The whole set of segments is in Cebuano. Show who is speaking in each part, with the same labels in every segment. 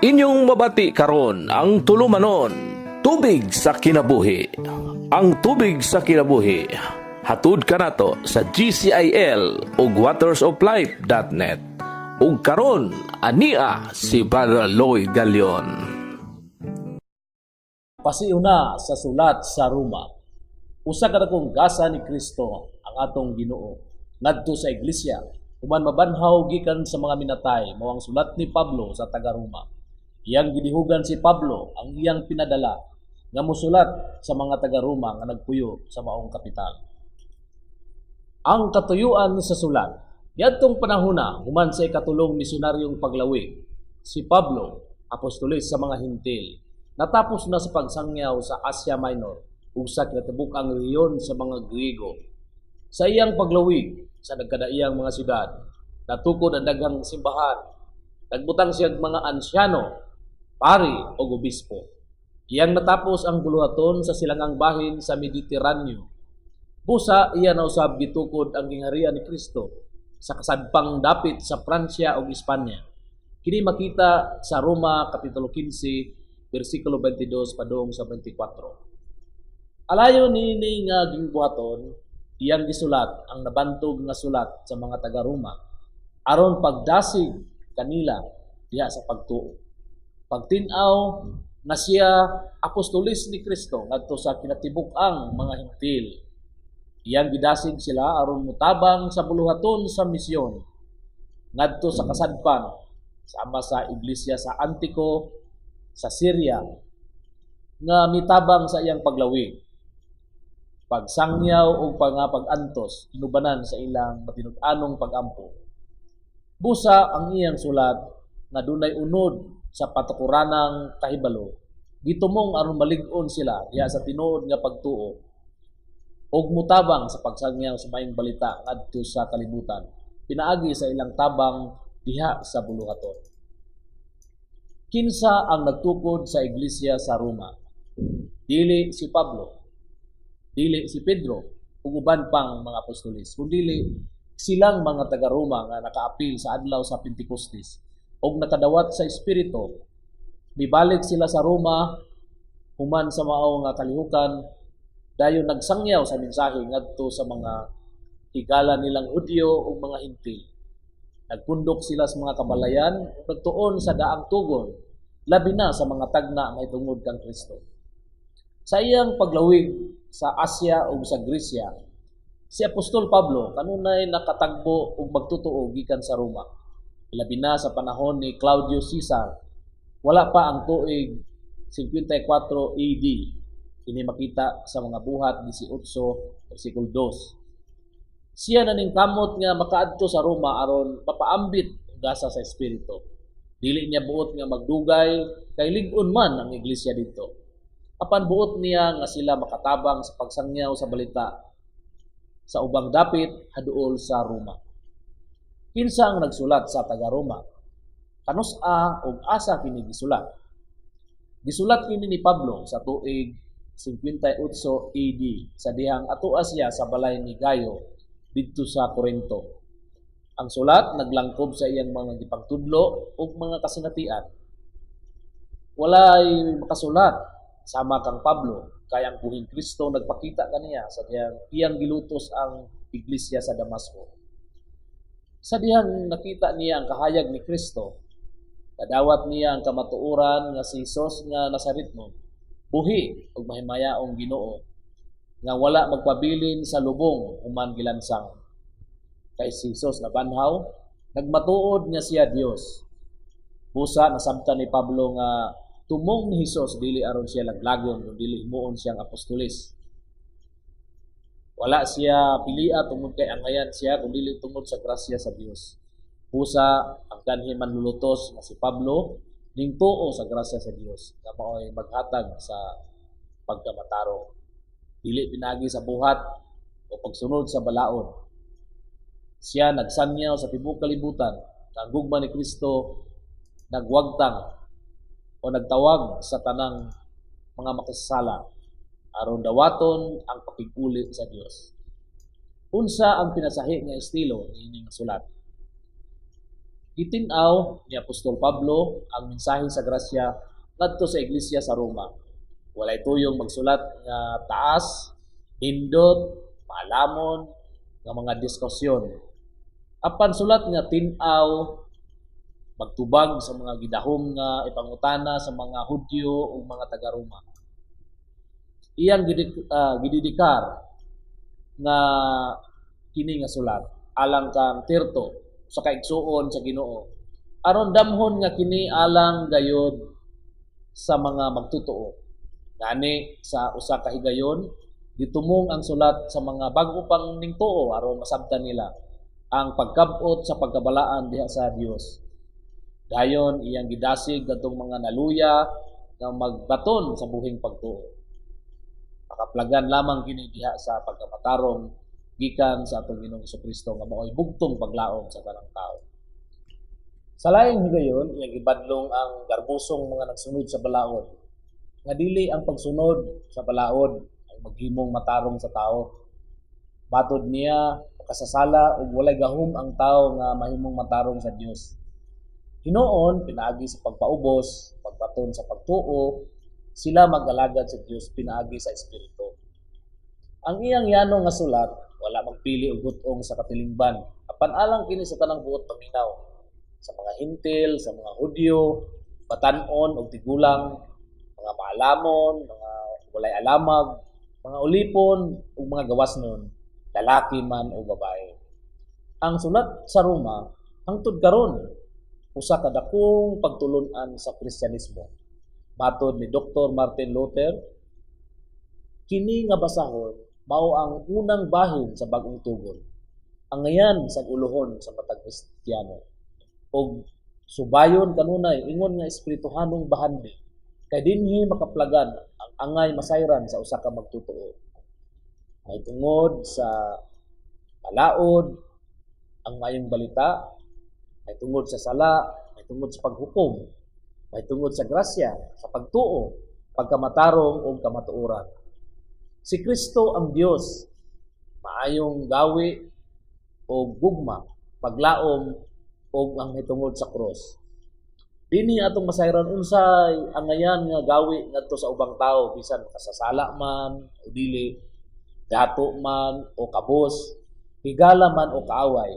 Speaker 1: Inyong mabati karon ang tulumanon, Tubig sa Kinabuhi. Ang Tubig sa Kinabuhi, hatud kanato sa GCIL ug watersoflife.net. Ug karon ania si Brother Lloyd Galion.
Speaker 2: Pasiuna sa sulat sa Roma. Usa ka dakong gasa ni Kristo ang atong Ginoo ngadto sa iglesia human mabanhaw gikan sa mga minatay, mao ang sulat ni Pablo sa taga Roma. Iyang gidihugan si Pablo ang iyang pinadala nga mosulat sa mga taga Roma nga nagpuyo sa maong kapital. Ang katuyuan sa sulat. Niadtong panahona, human sa ikatulong misionaryong paglawig, si Pablo, apostolis sa mga Hintil, natapos na sa pagsangyaw sa Asia Minor ug sa kinatibuk-ang rehiyon sa mga Griego. Sa iyang paglawig sa nagkadaiyang mga syudad, natukod ang daghang simbahan. Nagbutang siya og mga ansyano, pari o obispo. Iyang natapos ang buluhaton sa silangang bahin sa Mediteraneo. Busa iya na usab gitukod ang gingharian ni Kristo sa kasadpang dapit sa Pransya ug Espanya. Kini makita sa Roma kapitulo 15 bersikulo 22 padung sa 24. Alayo niini nga gingbuhaton, iyang gisulat ang nabantog nga sulat sa mga taga Roma aron pagdasig kanila diha sa pagtuo. Pagtin-aw nga siya apostolis ni Kristo ngadto sa kinatibuk-ang mga Hintil. Iyang gidasig sila aron motabang sa buluhaton sa misyon ngadto sa kasadpan, sama sa iglesia sa Antioco sa Syria nga mitabang sa iyang paglawig. Pagsangyaw ug pag-antos inubanan sa ilang matinud-anong pagampo. Busa ang iyang sulat nga dunay unod sa patukuranang kahibalo, gitumong aron malig-on sila diha sa tinuod nga pagtuo ug mutabang sa pagsangyaw sa Maayong Balita ngadto sa kalibutan pinaagi sa ilang tabang diha sa buluhaton. Kinsa ang nagtukod sa iglesia sa Roma? Dili si Pablo, dili si Pedro ug uban pang mga apostolis, kundili silang mga taga Roma nga nakaapil sa adlaw sa Pentecostes og nakadawat sa Espiritu. Mibalik sila sa Roma human sa mao nga kalihukan, dayon nagsangyaw sa mensahe ngadto sa mga higala nilang Hudyo ug mga Hintil. Nagpundok sila sa mga kabalayan ug nagtuon sa daang tugon, labi na sa mga tagna mahitungod kang Kristo. Sa iyang paglawig sa Asia ug sa Gresya, si Apostol Pablo kanunay nakatagbo og magtotoo gikan sa Roma, labi na sa panahon ni Claudio Caesar. Wala pa ang tuig 54 AD. Kini makita sa mga Buhat 18 versikulo 2. Siya naningkamot nga makaadto sa Roma aron mapaambit gasa sa Espiritu. Dili niya buot nga magdugay kay lig-on man ang iglesia didto. Apan buot niya nga sila makatabang sa pagsangyaw sa balita sa ubang dapit haduol sa Roma. Kinsa ang nagsulat sa taga Roma? Kanus-a ug asa kini gisulat? Gisulat kini ni Pablo sa tuig 58 AD sa dihang atoa siya sa balay ni Gayo didto sa Corinto. Ang sulat naglangkob sa iyang mga gipagtudlo ug mga kasinatian. Walay makasulat sama kang Pablo kay ang buhing Kristo nagpakita kaniya sa dihang iyang gilutos ang iglesia sa Damasco. Sa dihang nakita niya ang kahayag ni Kristo, kadawat niya ang kamatuoran nga si Hesus nga Nazaretnon, buhi ug mahimayaong Ginoo nga wala magpabilin sa lubong human gilansang. Kay si Hesus nabanhaw, nagmatuod nga siya Dios. Busa nasabtan ni Pablo nga tumong ni Hesus dili aron siya laglagon kun dili himuon siyang apostolis. Wala siya pilia tungod kay angayan siya kun dili tungod sa grasya sa Dios. Busa ang kanhi manlulutos nga si Pablo ning tuo sa grasya sa Dios nga mao'y maghatag sa pagkamatarong. Dili pinagi sa buhat o pagsunod sa balaod. Siya nagsangyaw sa tibuok kalibutan nga ang gugma ni Kristo nagwagtang o nagtawag sa tanang mga makasasala aron dawaton ang pakig-uli sa Dios. Unsa ang pinasahi nga estilo niining sulat? Gitin-aw ni Apostol Pablo ang mensahe sa grasya ngadto sa iglesia sa Roma. Walay tuyong magsulat nga taas, nindot, maalamon nga mga diskusyon. Apan sulat nga tin-aw, magtubag sa mga gidahom nga ipangutana sa mga Hudyo ug mga taga-Roma. Iyang gididikar nga kini nga sulat alang kang Tirto sa kaigsuon sa Ginoo aron damhon nga kini alang gayod sa mga magtutoo. Gani sa usa ka higayon gitumong ang sulat sa mga bag-o pang ningtuo aron masabtan nila ang pagkab-ot sa pagkabalaan diha sa Dios. Dayon iyang gidasig kadtong mga naluya nga magbaton sa buhing pagtuo. Makaplagan lamang kini diha sa pagkamatarong gikan sa atong Ginoong Kristo nga mao'y bugtong paglaom sa tanang tao. Sa laing higayon, iyang gibadlong ang garbusong mga nagsunod sa balaod. Nga dili ang pagsunod sa balaod ang maghimong matarong sa tao. Matod niya, makasasala ug walay gahom ang tao nga mahimong matarong sa Dios. Hinuon, pinaagi sa pagpaubos, pagbaton sa pagtuo, sila mag-alagad sa Dios pinaagi sa Espiritu. Ang iyang yano nga sulat, wala magpili og gut-ong sa katilingban. Apan alang kini sa tanang buot paminaw, sa mga Hintil, sa mga Hudyo, batan-on og tigulang, mga maalamon, mga walay alamag, mga ulipon ug mga gawasnon, lalaki man o babae. Ang sulat sa Roma hangtod karon usa ka dakong pagtulun-an sa Kristyanismo. Matod ni Dr. Martin Luther, kini nga basahon mao ang unang bahin sa Bag-ong Tugon. Angayan sa ulohon sa matag Kristiyano. Og subayon kanunay ingon nga espirituhanong bahandi kay dinhi makaplagan ang angay masayran sa usa ka magtutoo. May tungod sa palaod ang maayong balita, may tungod sa sala, may tungod sa paghukom, may tungod sa grasya, sa pagtuo, pagkamatarong ug kamatuoran. Si Kristo ang Dios, maayong gawi o gugma, paglaom o ang hitungod sa krus. Dinhi atong masayran unsay angayan nga gawi ngadto sa ubang tao bisan kasasala man o dili, dato man o kabos, higala man o kaaway.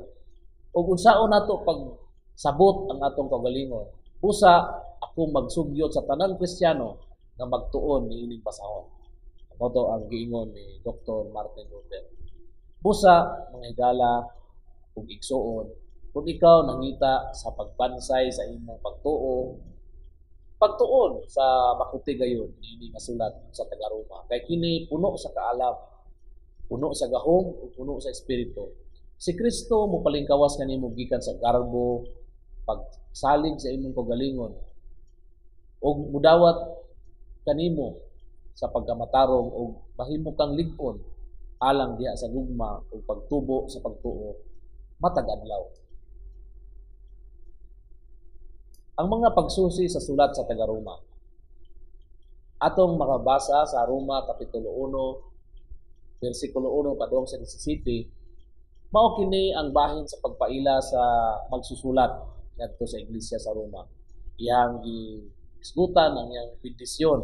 Speaker 2: Ug unsaon nato pagsabot ang atong kaugalingon. Busa ako magsugyot sa tanang Kristiyano nga magtuon niining basahon. Mao to ang giingon ni Dr. Martin Luther. Busa mga higala ug igsuon, kung ikaw nangita sa pagbansay sa imong pagtuo, pagtuon sa makuti gayon niini nga sulat sa taga-Roma. Kay kini puno sa kaalam, puno sa gahom ug puno sa espiritu. Si Kristo mopalingkawas kanimo gikan sa garbo, pagsalig sa imong kaugalingon ug mudawat kanimo sa pagkamatarong ug mahimo kang lig-on alang diha sa gugma ug pagtubo sa pagtuo matag adlaw. Ang mga pagsusi sa sulat sa taga-Roma. Atong makabasa sa Roma Kapitulo 1, versikulo 1 padung sa 17, mao kini ang bahin sa pagpaila sa magsusulat ngadto sa iglesia sa Roma. Iyang gisgutan ang iyang bendisyon,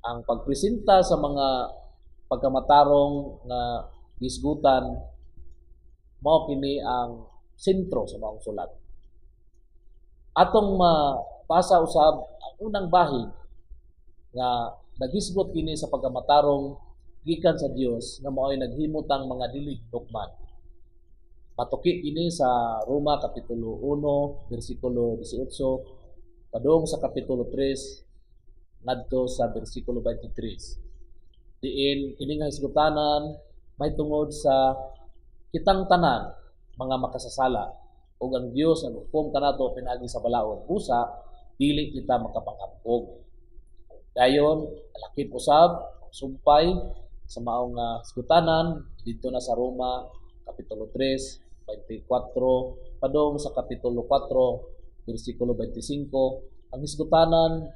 Speaker 2: ang pagpresenta sa mga pagkamatarong nga gisgutan, mao kini ang sentro sa maong sulat. Atong mabasa usab ang unang bahin nga nagisgot kini sa pagkamatarong gikan sa Dios nga mao'y naghimutang mga dili hinukman. Matuki kini sa Roma Kapitulo 1 bersikulo 18 padung sa Kapitulo 3 ngadto sa bersikulo 23. Diin kini nga hisgutanan mahitungod sa kitang tanan mga makasasala ug ang Dios naghukom kanato pinaagi sa balaod, busa dili kita makapanghambog. Dayon alakip usab sumpay sa maong hisgutanan didto na sa Roma Kapitulo 3 24 padung sa Kapitulo 4 bersikulo 25. Ang hisgutanan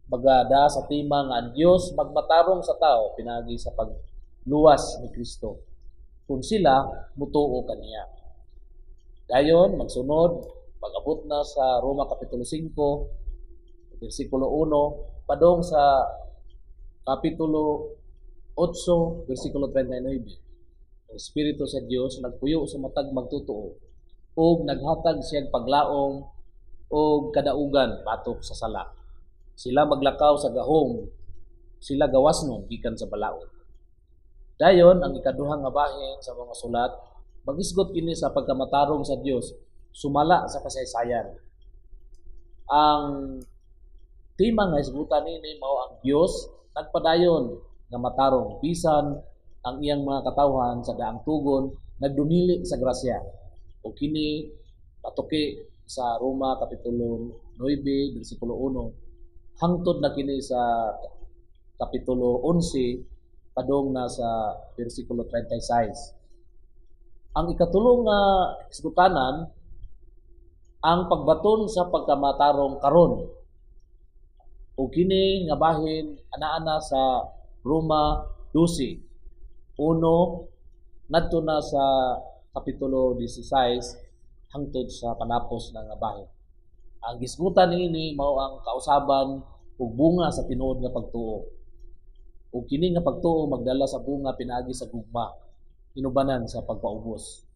Speaker 2: magada sa tema nga ang Dios magmatarong sa tao pinaagi sa pagluwas ni Kristo kung sila mutuo kaniya. Dayon magsunod Pag-abot na sa Roma Kapitulo 5, versikulo 1, padong sa Kapitulo 8, versikulo 39. Ang Espiritu sa Dios nagpuyo sa matag magtotoo ug naghatag siyang paglaom og kadaugan batok sa sala. Sila maglakaw sa gahom, sila gawasnon gikan sa balaod. Dayon ang ikaduha nga bahin sa mga sulat magisgot kini sa pagkamatarong sa Dios sumala sa kasaysayan. Ang tema nga hisgutan niini mao ang Dios nagpadayon nga matarong bisan ang iyang mga katawhan sa daang tugon nagdumili sa grasya. O kini patuki sa Roma Kapitulo 9 bersikulo 1 hangtod na kini sa Kapitulo 11 padong na sa bersikulo 36. Ang ikatulong nga hisgutanan, ang pagbaton sa pagkamatarong karon. O kini nga bahin ana-ana sa Roma 12:1 ngadto na sa Kapitulo 16 hangtod sa panapos na nga bahin. Ang gisgutan niini mao ang kausaban ug bunga sa tinuod nga pagtuo. Ug kini nga pagtuo magdala sa bunga pinaagi sa gugma inubanan sa pagpaubos.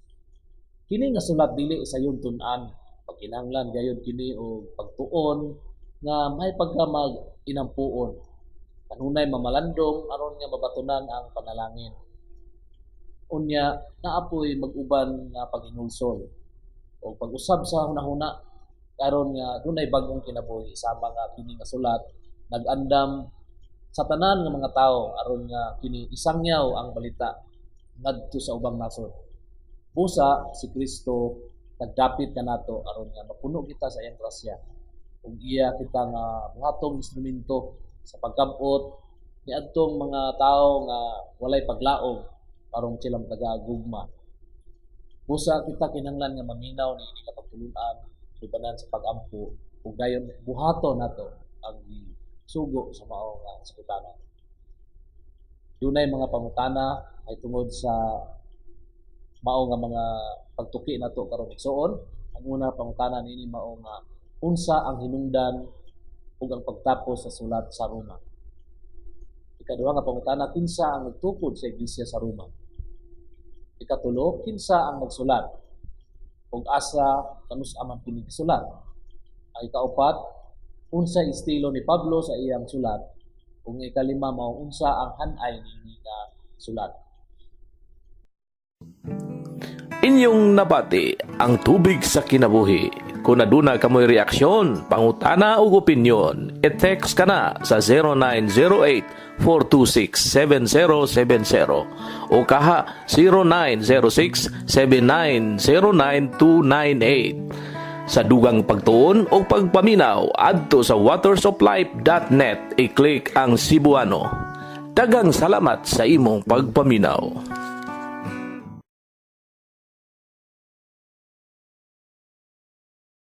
Speaker 2: Kini nga sulat dili sayon tun-an, pagkinahanglan gayud kini og pagtuon nga may pagka mag inampuon. Kanunay mamalandong aron nga mabatunan ang panalangin. Unya naapoy mag-uban nga paghinulsol o pag-usab sa hunahuna karon nga dunay bag-ong kinabuhi, sama nga kini nga sulat nag-andam sa tanan nga mga tawo aron nga kini isangyaw ang balita ngadto sa ubang nasod. Busa si Kristo nagdapit kanato aron nga mapuno kita sa iyang grasya ug iya kita nga buhatong instrumento sa pagkabot niadtong mga tawo nga walay paglaom aron sila matagaag gugma. Busa kita kinahanglan nga maminaw niini nga pagtulunan, tubanan sa pag-ampo ug dayon buhaton nato ang sugo sa mao nga hisgutanan. Dunay mga pangutana ay tungod sa mao nga mga pagtuki nato karon, igsuon. Ang una pangutana niini mao nga unsa ang hinungdan ug ang pagtapos sa sulat sa Roma? Ikaduha nga pangutana, kinsa ang nagtukod sa iglesia sa Roma? Ikatulo, kinsa ang nagsulat ug asa kanus-a man kini gisulat? Ang ikaupat, unsa estilo ni Pablo sa iyang sulat? Ug ang ikalima mao unsa ang han-ay niini nga sulat?
Speaker 1: Inyong nabati ang Tubig sa Kinabuhi. Kung aduna kamoy reaksyon, pangutana ug opinyon, i-text ka na sa 0908-426-7070 o kaha 0906-7909298. Sa dugang pagtuon o pagpaminaw, adto sa watersoflife.net, i-click ang Cebuano. Daghang salamat sa imong pagpaminaw.